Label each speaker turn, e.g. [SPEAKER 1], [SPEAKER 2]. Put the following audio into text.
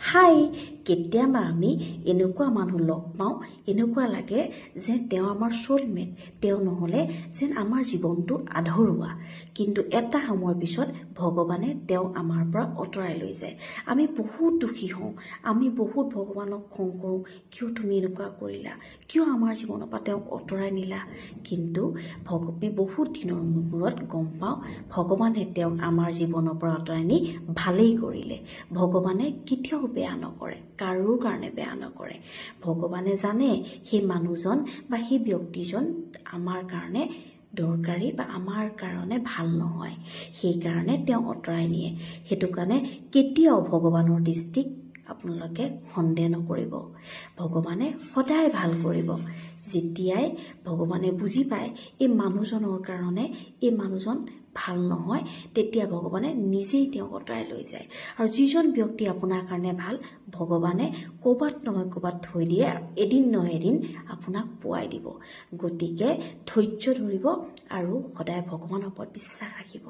[SPEAKER 1] হাই, কেতিয়াবা আমি এনেকুৱা মানুহ লগ পাওঁ, এনেকুৱা লাগে যে তেওঁ আমাৰ চ'লমেট, তেওঁ নহ'লে যেন আমাৰ জীৱনটো আধৰুৱা। কিন্তু এটা সময়ৰ পিছত ভগৱানে তেওঁ আমাৰ পৰা আঁতৰাই লৈ যায়। আমি বহুত দুখী হওঁ, আমি বহুত ভগৱানক খং কৰোঁ, কিয় তুমি এনেকুৱা কৰিলা, কিয় আমাৰ জীৱনৰ পৰা তেওঁক আঁতৰাই নিলা? কিন্তু বহুত দিনৰ মূৰত গম পাওঁ, ভগৱানে তেওঁক আমাৰ জীৱনৰ পৰা আঁতৰাই নি ভালেই কৰিলে। ভগৱানে কেতিয়াও বেয়া নকৰে, কাৰো কাৰণে বেয়া নকৰে। ভগৱানে জানে সেই মানুহজন বা সেই ব্যক্তিজন আমাৰ কাৰণে দৰকাৰী বা আমাৰ কাৰণে ভাল নহয়, সেইকাৰণে তেওঁ আঁতৰাই নিয়ে। সেইটো কাৰণে কেতিয়াও ভগৱানৰ দৃষ্টিক আপোনালোকে সন্দেহ নকৰিব। ভগৱানে সদায় ভাল কৰিব। যেতিয়াই ভগৱানে বুজি পায় এই মানুহজনৰ কাৰণে এই মানুহজন ভাল নহয়, তেতিয়া ভগৱানে নিজেই তেওঁক আঁতৰাই লৈ যায়। আৰু যিজন ব্যক্তি আপোনাৰ কাৰণে ভাল, ভগৱানে ক'ৰবাত নহয় ক'ৰবাত থৈ দিয়ে আৰু এদিন নহয় এদিন আপোনাক পোৱাই দিব। গতিকে ধৈৰ্য ধৰিব আৰু সদায় ভগৱানৰ ওপৰত বিশ্বাস ৰাখিব।